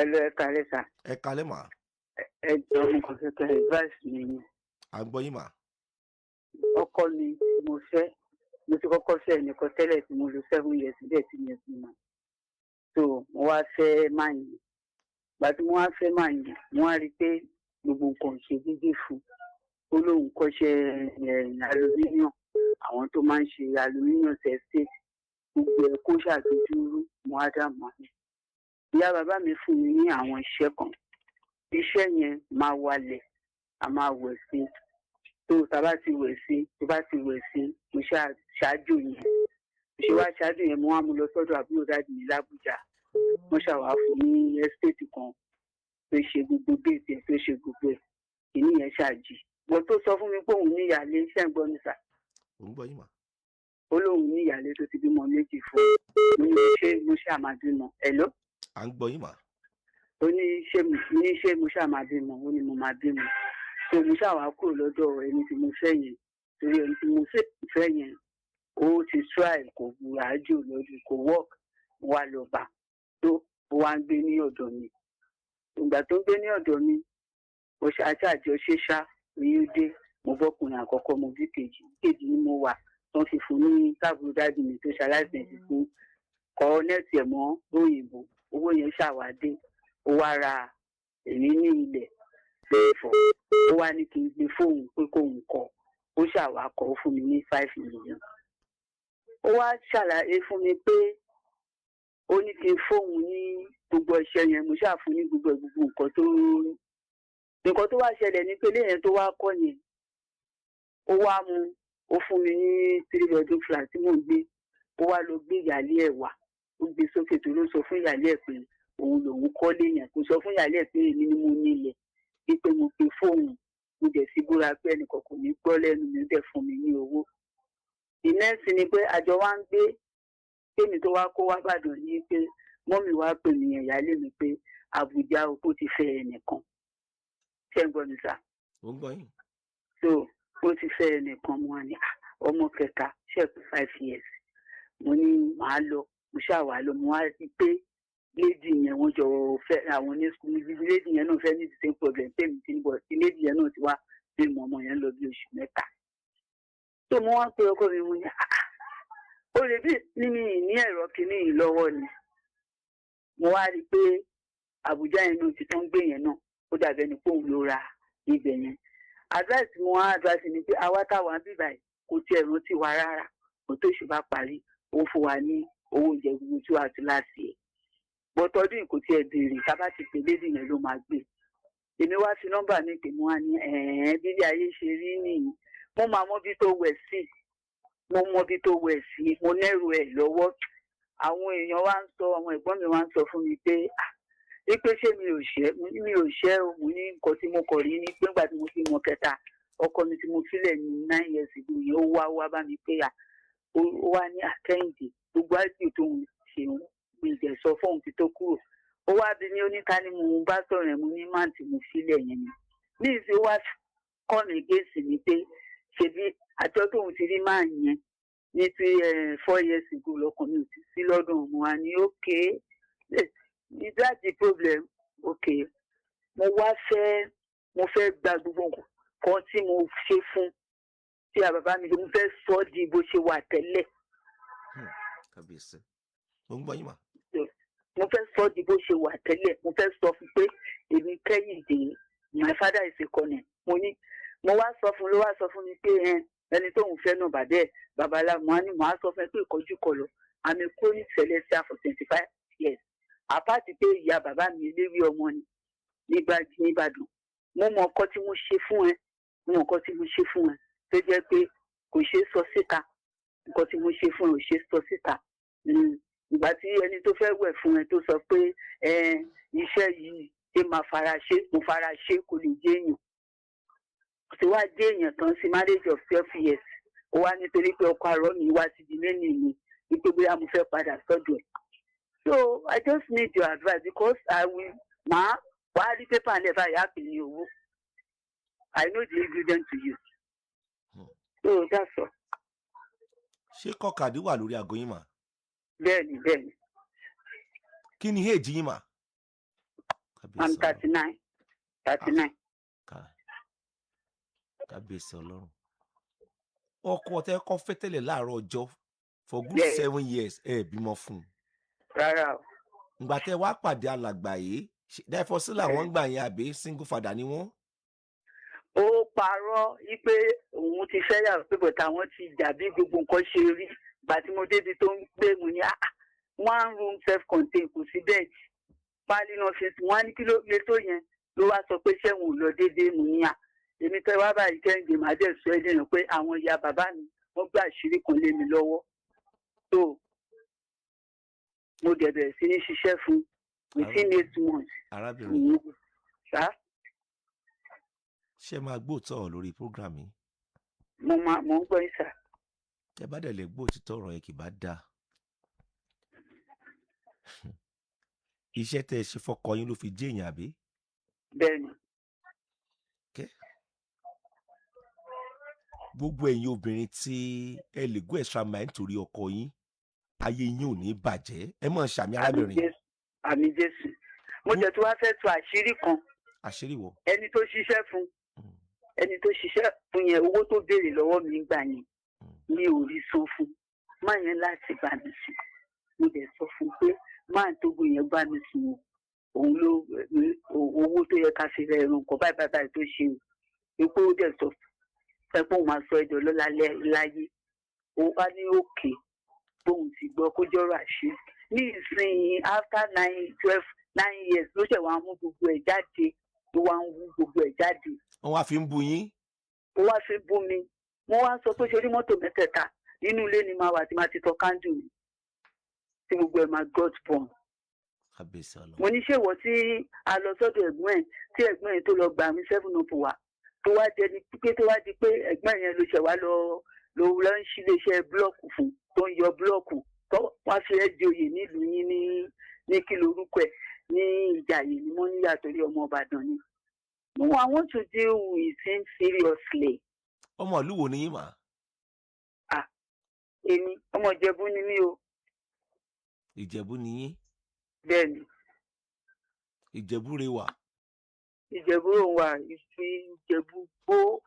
Ẹ lọ, ẹ kálẹ́ sà. Ẹ kalẹ́ mà. Ẹ jọ, mo kàn fẹ́ kẹ́ advice mi ni. À ń gbọ́ yín mà. Ọkọ mi tí mo fẹ́, mo ti kọ́kọ́ fẹ́ ẹnìkan tẹ́lẹ̀ tí mo lò 7 years bẹ́ẹ̀ tí mi ò fi mọ̀. So mo wá fẹ́ máa yìn. Ìgbà tí mo wá fẹ́ máa yìn, mo wá rí i pé gbogbo nǹkan ò ṣe déédéé fún un. Ó lóun kọ́ṣẹ́ aluminium, àwọn tó máa ń ṣe aluminium estate, gbogbo ẹ̀ kó ṣàdójúrú. Mo wá dà mọ́ mi. Ìyá bàbá mi fún mi ní àwọn iṣẹ́ kan. Iṣẹ́ yẹn máa wálẹ̀, a máa wẹ̀ sí tó tá a bá ti wẹ̀ sí, tó bá ti wẹ̀ sí, mo ṣáájú yẹn, mo ṣe wá ṣáájú yẹn, mo wá mú lọ sọ́dọ̀ àbúrò daddy mi lábújá. Wọ́n ṣàwá fún ní estate kan tó ṣe gbogbo géètì ẹ̀, tó ṣe gbogbo ẹ̀, kìíní yẹn ṣáàjì bọ́ tó sọ fún mi pé òun ní ìyáálé. Ṣẹ́ ń gbọ́ mi sà? Ò ń gbọ́ yín mà. Ó lóun ní ìyáálé tó ti bímọ méjì fún un. Mo ní ṣé mo ṣáà máa bímọ? Hello? À ń gbọ́ yín mà. Ó ní ṣé mo ní ṣé mo ṣáà máa bímọ? Ó ní mo máa bímọ. Tó mo ṣáà wá kúrò lọ́dọ̀ ẹni tí mo fẹ́ yẹn, torí ẹni tí mo fẹ́ yẹn, ó ti try, kò àájò lọ́dún, kò work. Mo wá lọ bá tó, ó wá ń gbé ní ọ̀dọ̀ mi. Ìgbà tó ń gbé ní ọ̀dọ̀ mi, mo ṣe àjọṣe ṣá, oyún dé. Mo bọ́kùnrin àkọ́kọ́, mo bí kejì. Kejì ni mo wà tó ń fi fún ní káàbùrú daddy mi tó ṣaláìsàn ti fún kọ́ nẹ́ẹ̀tì ẹ̀ mọ́ lóyìnbó. Owó yẹn ṣàwádé, ó wá ra èmi ní ilẹ̀ lẹ́fọ̀. Ó wá ní kí n gbé fóun pé kóun kọ. Ó ṣàwákọ, ó fún mi ní 5 million. Ó wá ṣàlàyé fún mi pé ó ní kí n fóun ní gbogbo iṣẹ́ yẹn. Mo ṣáà fún ní gbogbo ẹ̀, gbogbo nǹkan tó wá ṣẹlẹ̀ ní pé léyìn tó wá kọ́ yẹn, ó wá mú, ó fún mi ní three bedroom flat tí mò ń gbé. Ó wá lọ gbé ìyáálé ẹ̀ wá, ó gbé sókè, tó ló sọ fún ìyáálé ẹ̀ pé òun lòun kọ́lé yẹn. Kò sọ fún ìyáálé ẹ̀ pé èmi ni mo nílẹ̀, wípé mo pe fóònù, mo dẹ̀ sí búra pé ẹnìkan kò ní gbọ́ lẹ́nu mi. Ó dẹ̀ fún mi ní owó. The next ni pé àjọ wa ń gbé. Kémi tó wá kó wá bàdàn ní pé mummy wá pè mí yẹn, ìyáálé mi, pé Àbújá o ti fẹ́ ẹnìkan. Ṣé ń gbọ́ mi sà? Ò ń gbọ́ yín. So ó ti fẹ́ ẹnìkan. Mo wá ní, "Ah, ọmọ kẹta ṣe pé 5 years." Mo ní màá lọ. Mo ṣáà wá lọ, mo wá rí pé lady yẹn, wọ́n jọ fẹ́ àwọn ní school. Lady yẹn náà fẹ́ ní the same problem tèmi ti ní bọ̀ tí lady yẹn náà ti wá bí mo ọmọ yẹn lọ bí oṣù 3. So mo wá pé ọkọ mi, mo ní, "Ah, ó lè bí ní mi ní ẹ̀rọ kìíní yìí lọ́wọ́ ni." Mo wá rí i pé Àbújá yẹn náà ti tán gbé yẹn náà, ó dàbí ẹni pé òun ló ra ibẹ̀ yẹn. Advice mo wá advice ni pé àwa táwa ń bíbà yìí, kò tiẹ̀ rántí wa rárá. Kò tó ṣe bá parí, ó fún wa ní owó oúnjẹ gbogbo tí wàá tún láti ẹ̀ bọ́tọ́dún yìí, kò tiẹ̀ béèrè. Tá a bá ti pè lady yẹn ló máa gbé. Èmi wá fi nọ́mbà mi pè. Mo wá ní ẹ̀ẹ́n bíbí ayé ṣe rí nìyí. Mo máa mọ bí tó wẹ̀ sí, mo mọ bí tó wẹ̀ sí, mo nẹ́rù ẹ̀ lọ́wọ́. Àwọn èèyàn wá ń sọ, àwọn ẹ̀gbọ́n mi wá ń sọ fún mi pé, ah, wípé ṣé mi ò ṣẹ́? Mo ní mi ò ṣẹ́ o. Mo ní nǹkan tí mo kọ̀ rí ni pé nígbà tí mo fi mọ kẹta, ọkọ mi tí mo filẹ̀ ní 9 years ago yẹn, ó wá wá bá mi pé à, ó wá ní àkẹ́yìndé, gbogbo àjò tó ń ṣe ń gbèjẹ̀ sọ fóun ti tó kúrò. Ó wá bí ní oníta ni mo bá sọ̀rọ̀ ẹ̀. Mo ní máà tí mo filẹ̀ yẹn ni ní ìsìn. Ó wá kọ́ mi géèsì ni pé ṣebí àjọ tóun ti rí máa yẹn ní ti 4 years ago, lọkàn mi ò ti sí lọ́dún. Mo wá ní okay, is that the problem? Okay, mo wá fẹ́, mo fẹ́ gba gbogbo nǹkan tí mo ṣe fún tí a bàbá mi, mo fẹ́ sọ ọ́ di bó ṣe wà tẹ́lẹ̀. Kábíyèsí, mo ń gbọ́ yín mà. Mo fẹ́ sọ ọ́ di bó ṣe wà tẹ́lẹ̀. Mo fẹ́ sọ fún pé èmi Kẹ́hìndé, my father is a colonel. Mo ní mo wá sọ fún, ló wá sọ fún mi pé ẹni tóun fẹ́ náà, bàbá ẹ̀ babaláwo. Mo á ní mo á sọ fún ẹ pé ìkọjú kọlọ. I'm a chronic celestial for 25 years, apart pé ìyá bàbá mi eléwé ọmọ ni nígbà nìbàdàn. Mo mọ nǹkan tí mo ṣe fún ẹ, mo mọ nǹkan tí mo ṣe fún ẹ tó jẹ́ pé kò ṣeé sọ síta. Nǹkan tí mo ṣe fún ẹ ò ṣeé sọ síta. Ìgbà tí ẹni tó fẹ́ wẹ̀ fún ẹ tó sọ pé ẹ iṣẹ́ yìí ṣé máa fara ṣe, mo fara ṣe, kò lè jẹ́ èèyàn tí wàá jẹ́ èèyàn tán sí marriage of 12 years. Ó wá nítorí pé ọkọ àárọ̀ mi wá sí di lẹ́nu mi wípé bóyá mo fẹ́ padà sọ́dọ̀ ẹ̀. So I just need your advice because I will máa wá rí pépà lẹ̀ báyìí, á pè ní owó. I know the ingredient to use. So that's all. Ṣé kọ́kàdé wà lórí aago yín mà? Bẹ́ẹ̀ni, bẹ́ẹ̀ni. Kí ni age yín mà? I'm Kábíyèsí Ọlọ́run. 39, 39. Kábíyèsí Ọlọ́run. Ọkọ tẹ kọ́ fẹ́ tẹ́lẹ̀ láàárọ̀ ọjọ́ for good 7 years, ẹ bímọ fún un? Rárá o. Ìgbà tẹ wá pàdé alàgbà yìí, divorce làwọn ń gbà yẹn àbí single father ni wọ́n? Ó parọ́ wípé òun ti fẹ́yàwó, pé bọ̀tà àwọn ti jà bí gbogbo nǹkan ṣe rí. Ìgbà tí mo débi tó ń gbé, mu ní, "Ah, ah, one room self contained, kò sí bed, pálí náà fi sùn." Wọ́n á ní kí ló lè tó yẹn, ló wá sọ pé ṣẹ́wọ̀n ò lọ déédéé. Mu ní à èmi tẹ́ wá báyìí, Kẹ́hìndé, màá dẹ̀ sọ ẹ́ dènà pé àwọn ìyá bàbá mi, wọ́n gbà àṣírí kan lé mi lọ́wọ́. Tó mo dẹ̀ bẹ̀rẹ̀ sí ní ṣiṣẹ́ fún within 8 months. Arábìnrin. Ṣá. Ṣé máa gbóòótọ́ ọ̀rọ̀ lórí program yìí? Mo máa, mo ń gbọ́ yín, sir. Ẹ bá dẹ̀ lè gbóòtítọ́ ọ̀rọ̀ yẹn, kì bá dáa. Iṣẹ́ tẹ́ ẹ ṣe fọ́kọ yín ló fi jẹ́ èèyàn, àbí? Bẹ́ẹ̀ ni. Gbogbo ẹ̀yin obìnrin tí ẹ lè go extra mile nítorí ọkọ yín, ayé yín ò ní bàjẹ́. Ẹ mọ̀ ṣàmì. Àmín. Arábìnrin. Jésù, àmín Jésù. Mo jẹ́ tí wàá fẹ́ tu àṣírí kan. Àṣírí wo? Ẹni tó ṣiṣẹ́ fún, ẹni tó ṣiṣẹ́ fún yẹn, owó tó béèrè lọ́wọ́ mi gbà yẹn, mi ò rí san fún má yẹn láti bá mi sùn. Mo dẹ̀ sọ fún pé máa tógun yẹn bá mi sùn o, òun ló owó tó yẹ ká fi rẹ ẹran nǹkan báyìí báyìí báyìí tó ṣe o, epo. Ó dẹ̀ sọ fẹ́ pé òun máa sọ ẹjọ́ lọ́la láyé. Ó wá ní òkè bóun ti gbọ́ kó jọ́rọ̀ àṣírí. Ní ìsinyìí, after 9, 12, 9 years, ló ṣẹ̀ wá mú gbogbo ẹ̀ jáde, ló wá ń wú gbogbo ẹ̀ jáde. Wọ́n wá fi ń bu yín. Ó wá fi bú mi. Mo wá sọ pé ṣe rí mọ́tò mẹ́tẹ̀ẹ̀ta nínú ilé ni máa wà tí máa ti tọ́ kándù mi tí gbogbo ẹ̀ máa got born. Kábíyèsí Ọlọ́run. Mo ní ṣèwọ tí a lọ sọ́dọ̀ ẹ̀gbọ́n ẹ̀, tí ẹ̀gbọ́n ẹ̀ tó lọ gbà mí seven up wá, tó wá jẹ ní pé tó wá di pé ẹ̀gbọ́n yẹn ló ṣẹ̀ wá lọ ló lọ ń ṣí iléeṣẹ́ block fún, tó ń yọ block, tó wá fi ẹ́ di oyè nílùú yín ní kí lorúkọ ẹ̀ ní Ìjàyè ní mọ́níyà, torí ọmọ Ìbàdàn ni. No, I want to deal with him seriously. Ọmọ ìlú wo ni yín mà? Èmi, ọmọ Ìjẹ̀bú ni mí o. Ìjẹ̀bú ni yín? Bẹ́ẹ̀ ni. Ìjẹ̀bú rẹwà. Ìjẹ̀bú òun wà, ìfi Ìjẹ̀bú gbó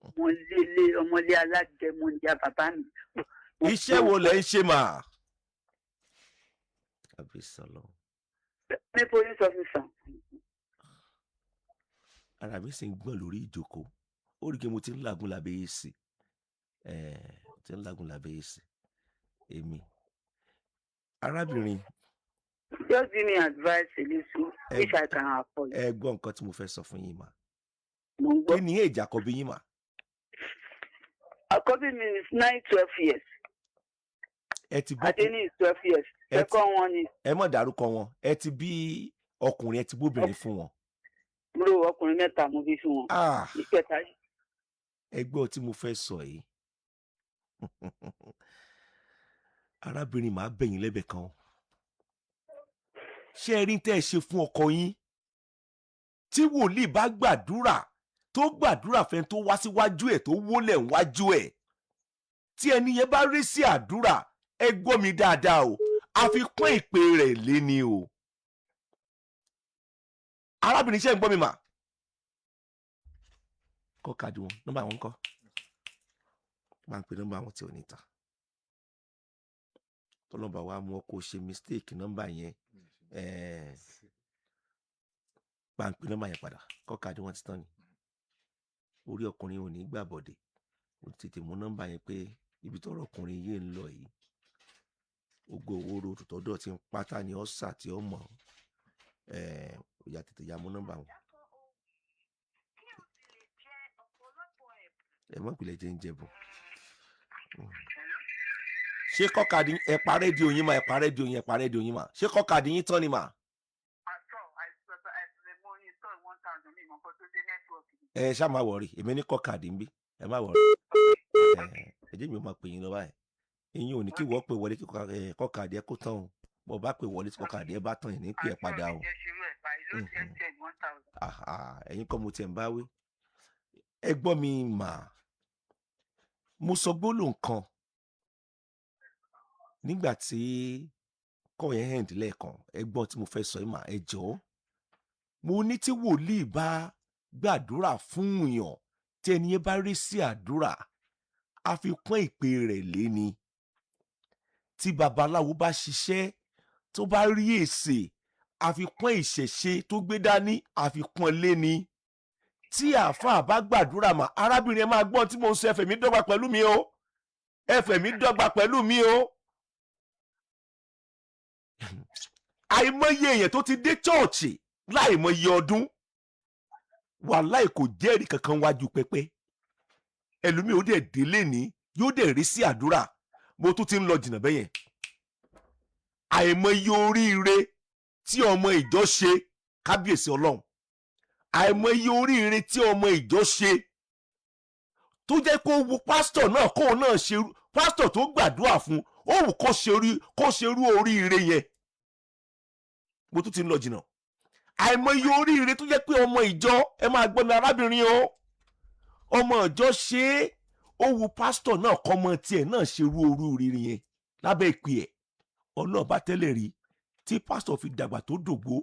ọmọlélé, ọmọlé alágẹmọ ìyá bàbá mi. Iṣẹ́ wo lẹ ń ṣe mà? Kábíyèsí Ọlọ́run. Ní police officer. Ara mi sì ń gbọ̀n lórí ìjókòó. Ó rí i pé mo ti ń làágùn lábẹ́ èsì, mo ti ń làágùn lábẹ́ èsì. Èmi, arábìnrin. Just give me advice a little which I can afford. Ẹ gbọ́ nǹkan tí mo fẹ́ sọ fún yín mà. Mo ń gbọ́. Kí ni èjì àkọ́bí yín mà? Àkọ́bí mi is 9, 12 years. Ẹ ti bọ́ Adéní is 12 years. Second one is Ẹ mọ̀ dárúkọ wọn. Ẹ ti bí ọkùnrin, ẹ ti bóbìnrin fún wọn? Bro, ọkùnrin mẹ́ta mo bí fún wọn. Ah! Ìkẹta. Ẹ gbọ́ tí mo fẹ́ sọ yìí. Arábìnrin, màá bẹ̀yìn lẹ́bẹ̀ kan. Ṣé ẹ rí tẹ́ ẹ ṣe fún ọkọ yín? Tí wòlíì bá gbàdúrà, tó gbàdúrà fẹ́, tó wá síwájú ẹ̀, tó wólẹ̀ wájú ẹ̀, tí ẹni yẹn bá rí sí àdúrà, ẹ gbọ́ mi dáadáa o, àfikún ìpè rẹ̀ lé ní o. Arábìnrin, ṣe ń gbọ́ mi mà? Kọ́ káàdì wọn, nọ́mbà wọn kọ́ máa ń pè nọ́mbà wọn tí ò ní ta tọ́lọ́mbà wa mú ọ kó ṣe mistake nọ́mbà yẹn, bá ń pè nọ́mbà yẹn padà. Kọ́ káàdì wọn ti tán ni. Orí ọkùnrin ò ní gbà bọ̀dẹ̀. Ó tètè mú nọ́mbà yẹn pé ibi tọ́rọ̀ ọkùnrin yìí ń lọ yìí, ogo owó tọ́dọ̀ tí ń pátá ni ọ́sà tí ó mọ̀ ẹ̀ ó yá, tètè ya mú nọ́mbà wọn. Ẹ mọ̀ ìpìlẹ̀ jẹ́ ń jẹ̀bù. Ṣé kọ́kadì ẹ pa rédíò yín mà? Ẹ pa rédíò yín, ẹ pa rédíò yín mà. Ṣé kọ́kadì yín tán ni mà? Àtọ̀ àìsàn, mo install 1,000, mi ìmọ̀ kan tó dé network. Ẹ ṣá má worry, èmi ní kọ́kadì ń bí. Ẹ má worry. Ẹ jẹ́ mi ò máa pè yín lọ báyìí. Ìyín ò ní kí wọ́n pè wọlé kí kọ́kadì ẹ kó tán o. Bọ́ bá pè wọlé tí kọ́kadì ẹ bá tán yìí, ní pè ẹ padà o. Ẹ̀yin kọ́ mo tiẹ̀ ń bá wí. Ẹ gbọ́ mi mà. Mo sọ gbólóhùn kan nígbà tí kọ́ yẹn hẹ̀ǹdì lẹ́ẹ̀kan. Ẹ gbọ́ tí mo fẹ́ sọ yìí mà, ẹ jọ̀ọ́. Mo ní tí wòlíì bá gbàdúrà fún yàn, tí ẹni yẹn bá rí sí àdúrà, àfikún ìpè rẹ̀ lé ni. Tí babaláwo bá ṣiṣẹ́, tó bá rí èsì, àfikún ìṣẹ̀ṣe tó gbé dání, àfikún lé ni. Tí àáfàá bá gbàdúrà mà, arábìnrin, ẹ máa gbọ́n tí mo ń sọ. Ẹfẹ̀ mi dọ́gba pẹ̀lú mi o, ẹfẹ̀ mi dọ́gba pẹ̀lú mi o. Àìmọye èèyàn tó ti dé chọ́ọ̀chì láìmọye ọdún, wàláì, kò jẹ́rìí kankan wájú pẹpẹ. Ẹlòmíì ó dẹ̀ délé ní, yóò dẹ̀ rí sí àdúrà. Mo tún ti ń lọ jìnnà bẹ́yẹn. Àìmọye oríire tí ọmọ ìjọ ṣe, kábíyèsí Ọlọ́run, àìmọye oríire tí ọmọ ìjọ ṣe tó jẹ́ kó wu pásítọ̀ náà kóun náà ṣe, pásítọ̀ tó gbàdúrà fún, ó wù kó ṣerú oríire yẹn. Mo tún ti ń lọ jìnnà. Àìmọye oríire tó jẹ́ pé ọmọ ìjọ, ẹ máa gbọ́ mi, arábìnrin o, ọmọ ìjọ ṣe é, ó wu pásítọ̀ náà kọ́mọ tiẹ̀ náà ṣerú oríire yẹn lábẹ́ ìpè ẹ̀. Ọlọ́ọ̀bá tẹ́lẹ̀ rí tí pásítọ̀ fi dàgbà tó dògbó,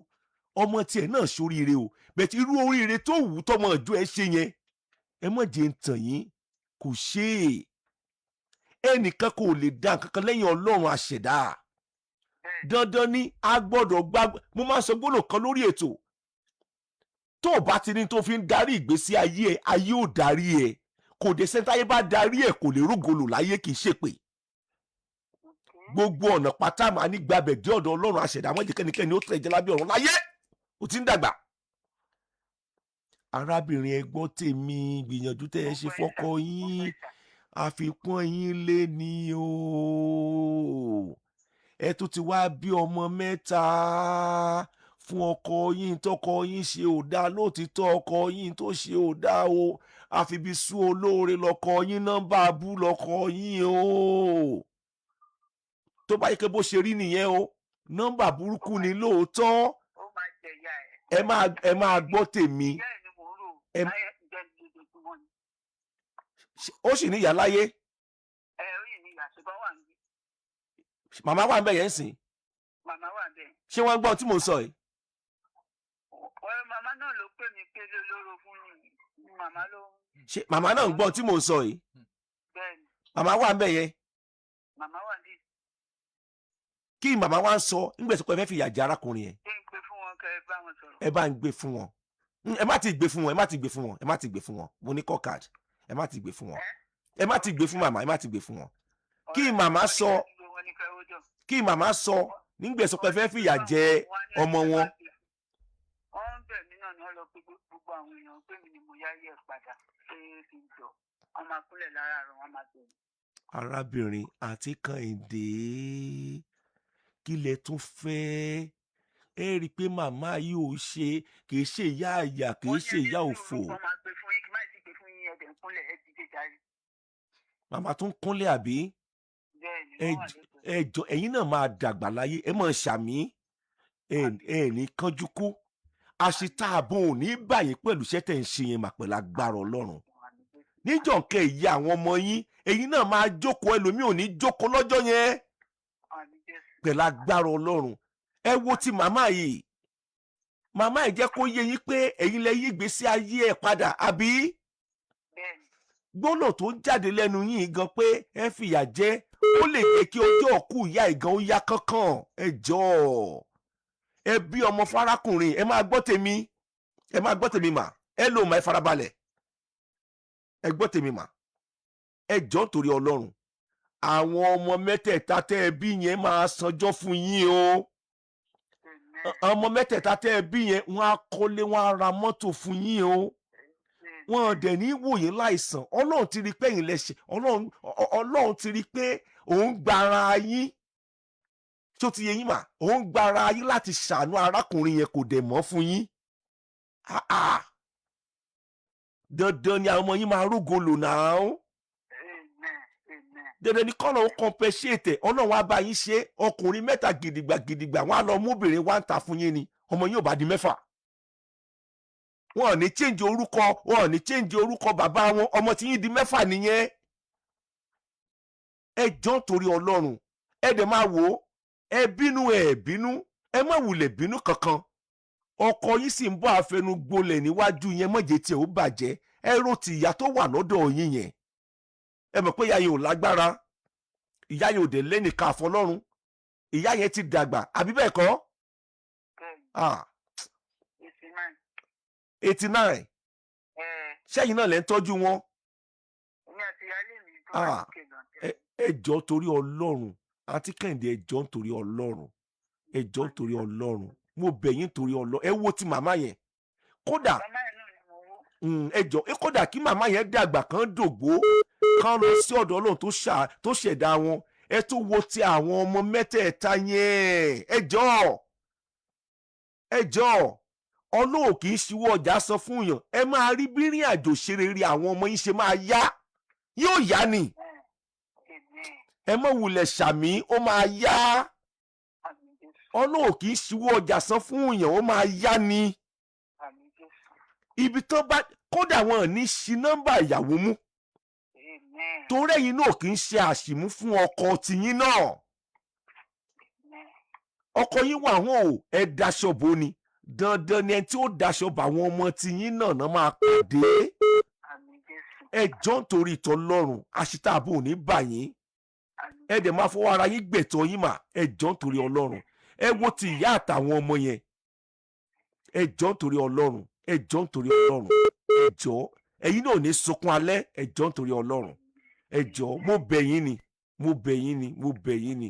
ọmọ tiẹ̀ náà ṣoríire o. Bẹ́ẹ̀ tí irú oríire tó wù ú tọmọ ìjọ ẹ ṣe yẹn, ẹ má jẹ́ ń tàn yín, kò ṣe é. Ẹnìkan kò lè dá nǹkan kan lẹ́yìn Ọlọ́run àṣẹ̀dá. Dandan ni a gbọ́dọ̀ gbá. Mo máa ń sọ gbólóhùn kan lórí ètò: tó o bá ti ní tó fi ń darí ìgbésí ayé ẹ, ayé ò darí ẹ. Kò dé sẹ́ńtáyé bá darí ẹ, kò lè rúgolò láyé, kì í ṣèpè. Gbogbo ọ̀nà pátá màá ní gbàbẹ̀ dé ọ̀dọ̀ Ọlọ́run àṣẹ̀dá. Àwọn jẹ́ kẹ́nikẹ́ni ó tẹ̀ jẹ́ lábẹ́ ọ̀run láyé. Ó ti ń dàgbà. Arábìnrin, ẹ gbọ́ tèmi. Gbìyànjú tẹ́ ẹ ṣe fọ́kọ yín, àfikún yín lé ní o. Ẹ tún ti wá bí ọmọ mẹ́ta fún ọkọ yín. Tọkọ yín ṣe ò dáa lóòtítọ́, ọkọ yín tó ṣe ò dáa o. Àfibi sú olóore lọkọ yín, nọ́mbà abú lọkọ yín o. Tó bá yẹ kí bó ṣe rí nìyẹn o, nọ́mbà burúkú ni lóòótọ́. Ó máa jẹ̀yà ẹ̀. Ẹ máa gbọ́ tèmi. Bẹ́ẹ̀ ni mò ń rò. Láyé jẹ́ lójoojúmọ́ ni. Ó sì ní ìyá láyé? Ẹ ó yìí ní ìyá, ṣùgbọ́n wà níbí. Màmá wà ń bẹ̀ yẹn ń sìn? Màmá wà bẹ́ẹ̀. Ṣé wọ́n gbọ́ tí mò ń sọ yìí? Ọ̀rẹ́ màmá náà ló pè mí pé lólórogún ni màmá ló ń. Ṣé màmá náà ń gbọ́ tí mò ń sọ yìí? Bẹ́ẹ̀ ni. Màmá wà ń bẹ̀ yẹn? Màmá wà níbí. Kí màmá wa ń sọ nígbà tí kò fẹ́ fìyà jẹ arákùnrin yẹn? Ṣé ń pè fún wọn kẹ́ ẹ bá wọn sọ̀rọ̀? Ẹ bá ń gbé fún wọn. Ẹ má ti gbé fún wọn, ẹ má ti gbé fún wọn, ẹ má ti gbé fún wọn. Mo ní call card. Ẹ má ti gbé fún wọn, ẹ má ti gbé fún màmá, ẹ má ti gbé fún wọn. Kí màmá sọ, kí màmá sọ nígbà sọ pé fẹ́ fìyà jẹ ọmọ wọn? Wọ́n ń bẹ̀ mí náà ni wọ́n lọ pé gbogbo àwọn èèyàn pé mi ni mo yáyé ẹ̀ padà, pé kí n jọ, wọ́n máa kúnlẹ̀ láràárọ̀, wọ́n máa bẹ̀ mí. Arábìnrin àti Kànìdé, kí lẹ tún fẹ́? Ẹ rí i pé màmá yìí ò ṣe, kì í ṣe ìyá àyà, kì í ṣe ìyá òfò. Wọ́n máa gbé fún yín, kí má sì gbé fún yín, ẹ̀dẹ̀ ń kúnlẹ̀, ẹ dìde jàre. Màmá tún kúnlẹ̀ àbí? Bẹ́ẹ̀ ni. Ẹ Wọ́n wà lẹ́gbẹ̀ẹ́. Ẹ jọ, ẹ̀yin náà máa dàgbà láyé, ẹ máa ṣàmì, ẹ ní kánjú kú. Àṣetààbò ò ní báyìí pẹ̀lú iṣẹ́ tẹ̀ ń ṣe yẹn mà, pẹ̀lú agbára Ọlọ́run. Níjọ́ nǹkan ìyá àwọn ọmọ yín, ẹ̀yin náà máa jókòó, ẹlòmíì ò ní jókòó lọ́jọ́ yẹn. Àmín Jésù. Pẹ̀lú agbára Ọlọ́run. Ẹ wo ti màmá yìí, màmá yìí jẹ́ kó yé yín pé ẹ̀yin lẹ yí ìgbésí ayé ẹ̀ padà, àbí? Bẹ́ẹ̀ ni. Gbólò tó ń jáde lẹ́nu yín gan pé ẹ fìyà jẹ, ó lè jẹ́ kí ọjọ́ òkú ìyá ìgan ó yá kánkán. Ẹ jọ̀ọ́, ẹ bí ọmọ fárákùnrin. Ẹ máa gbọ́ tèmi, ẹ máa gbọ́ tèmi mà. Ẹ lò mà, ẹ farabalẹ̀, ẹ gbọ́ tèmi mà. Ẹ jọ̀ọ́, nítorí Ọlọ́run, àwọn ọmọ mẹ́tẹ̀ẹ̀ta tẹ́ ẹ bí yẹn máa sanjọ́ fún yín o. Amen. Ọmọ mẹ́tẹ̀ẹ̀ta tẹ́ ẹ bí yẹn, wọ́n á kọ́lé, wọ́n á ra mọ́tò fún yín o. Wọn dẹ̀ ní wòye láìsàn. Ọlọ́run ti rí i pé ẹ̀yin lẹ́sẹ̀. Ọlọ́run ti rí i pé òun gbára yín tó ti yẹ yín mà. Òun gbára yín láti ṣàánú arákùnrin yẹn, kò dẹ̀ mọ́ fún yín. Ah, ah. Dandan ni àwọn ọmọ yín máa rógo lò náà. Amen. Amen. Dandan ni kọ́nà ó compensate. Ọlọ́run á bá yín ṣe. Ọkùnrin mẹ́ta gidigba gidigba, wọn á lọ mú obìnrin wá ń ta fún yín ni. Ọmọ yín ò bá di mẹ́fà, wọn ò ní change orúkọ, wọn ò ní change orúkọ bàbá wọn. Ọmọ tí yín di mẹ́fà nìyẹn. Ẹ jọ̀ọ́, torí Ọlọ́run, ẹ dẹ̀ máa wò ó. Ẹ bínú, ẹ bínú, ẹ má wulẹ̀ bínú kankan. Ọkọ yín sì ń bọ́ àfẹnugbolẹ̀ níwájú yẹn, mọ̀jẹ̀ tí ò bàjẹ́. Ẹ ro ti ìyá tó wà lọ́dọ̀ yín yẹn. Ẹ mọ̀ pé ìyá yẹn ò lágbára, ìyá yẹn ò dé lẹ́nìkan àfọlọ́run, ìyá yẹn ti dàgbà, àbí bẹ́ẹ̀ kọ́? Bẹ́ẹ̀ni. Ah. 89. 89. Ẹ. Ṣẹ́yìn náà lẹ́ ń tọ́jú wọn? Èmi àti ìyáálé mi tó wà Ah. lókè gan. Ẹ jọ̀ọ́, torí Ọlọ́run, Àǹtí Kẹ́hìndé, ẹ jọ̀ọ́ torí Ọlọ́run, ẹ jọ̀ọ́ torí Ọlọ́run, mo bẹ̀ yín torí Ọlọ́run. Ẹ wo ti màmá yẹn kódà. Màmá yẹn náà ni mo wó. Ẹ jọ̀ọ́, ẹ kódà kí màmá yẹn dàgbà, kán dògbó, kán lọ sí ọ̀dọ̀ Ọlọ́run tó ṣẹ̀dá wọn. Ẹ tún wo ti àwọn ọmọ mẹ́tẹ̀ẹ̀ta yẹn. Ẹ jọ̀ọ́, ẹ jọ̀ọ́, Ọlọ́run kì í ṣíwọ́ ọjà sọ fún yàn. Ẹ máa rí bí rìn àjò ṣe rere àwọn ọmọ yín ṣe máa yá, yóò yá ni. Amen. Ẹ mọ̀ wulẹ̀ ṣàmì, ó máa yá. Àmín Jésù. Ọlọ́run kì í ṣíwọ́ ọjà san fún yàn, ó máa yá ni. Àmín Jésù. Ibi tó bá kódà, wọn ò ní ṣi nọ́mbà ìyàwó mú. Amen. Torí ẹ̀yin náà kì í ṣe àṣìmú fún ọkọ tiyín náà. Amen. Ọkọ yín wà hàn o, ẹ daṣọ bò ni. Dandan ni ẹni tí ó daṣọ bò àwọn ọmọ tiyín náà náà máa pàdé. Àmín Jésù. Ẹ jọ̀ọ́ nítorí ìtọ́lọ́run, àṣìtàbò ò ní bà yín. Àmín. Ẹ dẹ̀ máa fọwọ́ ara yín gbẹ̀tọ́ yín mà. Ẹ jọ̀ọ́ nítorí Ọlọ́run, ẹ wo ti ìyá àtàwọn ọmọ yẹn. Ẹ jọ̀ọ́ nítorí Ọlọ́run, ẹ jọ̀ọ́ nítorí Ọlọ́run, ẹ jọ̀ọ́, ẹ̀yin náà ò ní sunkún alẹ́. Ẹ jọ̀ọ́ nítorí Ọlọ́run, ẹ jọ̀ọ́, mo bẹ̀ yín ni, mo bẹ̀ yín ni, mo bẹ̀ yín ni.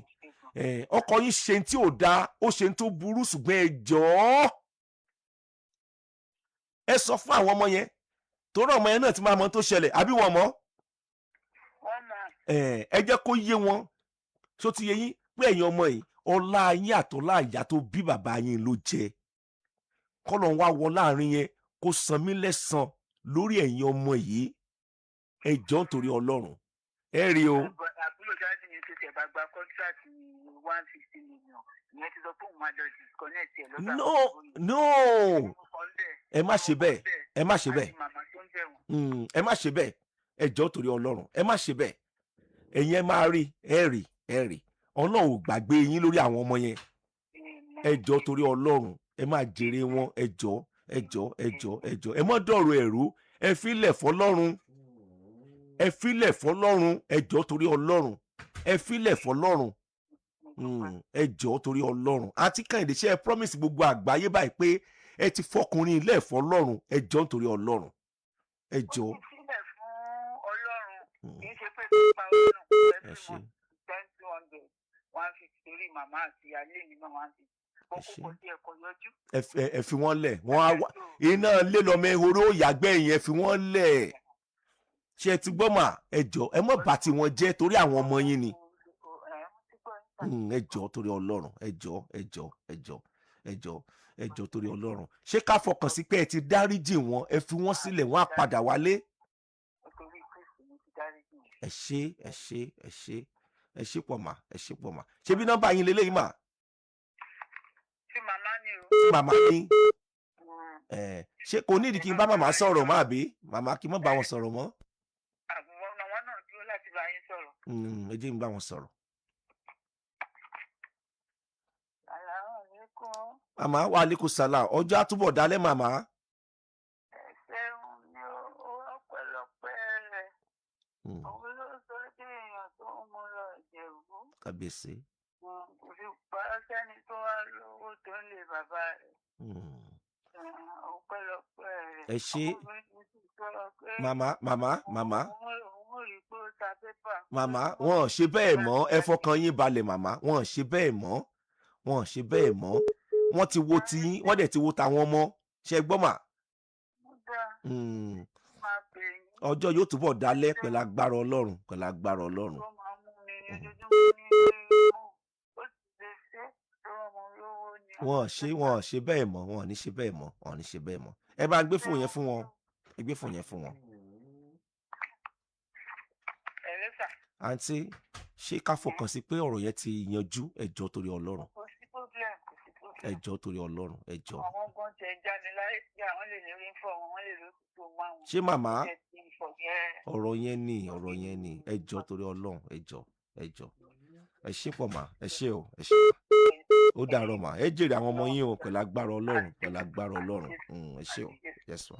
Ẹ ọkọ yín ṣe tí ò dáa, ó ṣe tó burú, ṣùgbọ́n ẹ jọ̀ọ́, ẹ sọ fún àwọn ọmọ yẹn, torí ọmọ yẹn náà ti máa mọ tó ṣẹlẹ̀, àbí wọn mọ̀? Wọ́n mọ̀. Ẹ jẹ́ kó yé wọn. Ṣó ti yé yín pé ẹ̀yin ọmọ yìí, ọlá yín àtọ́lá ìyá tó bí bàbá yín ló jẹ? Kọ́lọ̀ wá wọ láàrin yẹn, kó san mí lẹ́san lórí ẹ̀yin ọmọ yìí. Ẹ jọ̀ọ́ nítorí Ọlọ́run, ẹ rí o. Àbúrò daddy mi tó tẹ̀ bá gba contract 150 million, ìyẹn ti sọ pé òun máa lọ disconnect ẹ̀ lọ́dọ̀ No. àwọn òyìnbó. No, ẹ má ṣe bẹ́ẹ̀, ẹ má ṣe bẹ́ẹ̀. Àti màmá tó ń bẹ̀ wọ́n. Ẹ má ṣe bẹ́ẹ̀. Ẹ jọ̀ọ́ torí Ọlọ́run, ẹ má ṣe bẹ́ẹ̀. Ẹ̀yin ẹ máa rí, ẹ rí, ẹ rí, Ọlọ́run ò gbàgbé yín lórí àwọn ọmọ yẹn. Ẹ jọ̀ọ́ torí Ọlọ́run, ẹ máa jèrè wọn. Ẹ jọ̀ọ́, ẹ jọ̀ọ́, ẹ jọ̀ọ́, ẹ jọ̀ọ́, ẹ má dọ̀rọ̀ ẹ̀rú. Ẹ filẹ̀ fọlọ́run, ẹ filẹ̀ fọlọ́run. Ẹ jọ̀ọ́ torí Ọlọ́run, ẹ filẹ̀ fọlọ́run. Ẹ jọ̀ọ́ torí Ọlọ́run. Àǹtí Kẹ́hìndé, ṣe ẹ promise gbogbo àgbáyé báyìí pé ẹ ti fọkùnrin ilé fọlọ́run? Ẹ jọ̀ọ́ torí Ọlọ́run, ẹ jọ̀ọ́. Mo ti sílẹ̀ fún Ọlọ́run. Kì í ṣe pé pípa Ọlọ́run Ẹ every ṣé. month, ten, 200, 150, torí màmá àti alẹ́ mi náà 150. Ẹ Kókó ṣé. kò sí ẹ̀kọ́ yọjú. Ẹ fi wọ́n lẹ̀, wọ́n á wá iná lé lọ́mọ ehoro yàgbẹ́ yẹn. Fi wọ́n lẹ̀. Ṣé ẹ ti gbọ́ mà? Ẹ jọ̀ọ́, ẹ má bà tiwọn jẹ́ torí àwọn ọmọ yín ni. Ẹ jọ̀ọ́ torí Ọlọ́run, ẹ jọ̀ọ́, ẹ jọ̀ọ́, ẹ jọ̀ọ́, ẹ jọ̀ọ́, ẹ jọ̀ọ́ torí Ọlọ́run. Ṣé ká fọkàn sí pé ẹ ti dáríjì wọn, ẹ fi wọ́n sílẹ̀, wọ́n á padà wálé? Nítorí Kristi, mo ti dáríjì wọn. Ẹ ṣé, ẹ ṣé, ẹ ṣé, ẹ ṣé pọ̀ mà, ẹ ṣé pọ̀ mà. Ṣé bí nọ́mbà yín leléyìí mà? Tí màmá ni o. Tí màmá ní. Ẹ ṣé kò ní ìdí kí n bá màmá sọ̀rọ̀ mọ́, àbí màmá kí n má bá wọn sọ̀rọ̀ mọ́? Àwọn àwọn náà dúró láti bá yín sọ̀rọ̀. Ẹ jẹ́ n bá wọn sọ̀rọ̀. Àlàó. Màmá wa, aleykum salam, ọjọ́ àtúbọ̀ dálẹ́ màmá. Ẹ ṣeun ni ó, ọpẹ́lọpẹ́ rẹ̀. Òun ló sọ dé èèyàn tó ń mú lọ Ìjẹ̀bú. Kábíyèsí. Kò fi pa sẹ́ni tó wá lówó tó ń lé bàbá rẹ̀. Ọpẹ́lọpẹ́ rẹ̀. Ẹ ṣé. Ọmọbìnrin mi sì sọ pé Màmá, màmá, màmá. òun ò rí pé ó ta pépà. Màmá, wọn ò ṣe bẹ́ẹ̀ mọ́. Ẹ fọkàn yín balẹ̀ màmá, wọn ò ṣe bẹ́ẹ̀ mọ́, wọn ò ṣe bẹ́ẹ̀ mọ́. Wọ́n ti wo tiyín, wọ́n dẹ̀ ti wo tàwọn ọmọ. Ṣe gbọ́ mà? Ó dáa, máa pè yín. Ọjọ́ yóò túbọ̀ dálẹ́ pẹ̀lú agbára Ọlọ́run, pẹ̀lú agbára Ọlọ́run. Tó máa mú mi ní ojoojúmọ́ ní ó sì lè ṣe tó ọmọ lówó ni. Wọn ò ṣe bẹ́ẹ̀ mọ́, wọn ò ní ṣe bẹ́ẹ̀ mọ́, wọn ò ní ṣe bẹ́ẹ̀ mọ́. Ẹ bá ń gbé fóònù yẹn fún wọn, ẹ gbé fóònù yẹn fún wọn. Ẹ lẹ́sà. Àǹtí, ṣé ká fọkàn sí pé ọ̀rọ̀ yẹn ti yanjú? Ẹ jọ̀ọ́ torí Ọlọ́run. Kò sí problem, kò sí Ẹ problem. jọ̀ọ́ torí Ọlọ́run, ẹ jọ̀ọ́. Àwọn gan tẹ jáde láyé tí àwọn lè lórí ń fọ wọn, wọn lè lórí tó máa wọn. Ṣé màmá? Ẹ ti ń fọ yẹn. Ọ̀rọ̀ yẹn ni, ọ̀rọ̀ yẹn ni. Ẹ jọ̀ọ́ torí Ọlọ́run, ẹ jọ̀ọ́, ẹ jọ̀ọ́, ẹ ṣé pọ̀ mà, ẹ ṣé o, ẹ ṣé. Ó dàárọ̀ mà. Ẹ jèrè àwọn ọmọ yín o, pẹ̀lú agbára Ọlọ́run, pẹ̀lú agbára Ọlọ́run. Ẹ ṣé o. Yes ma.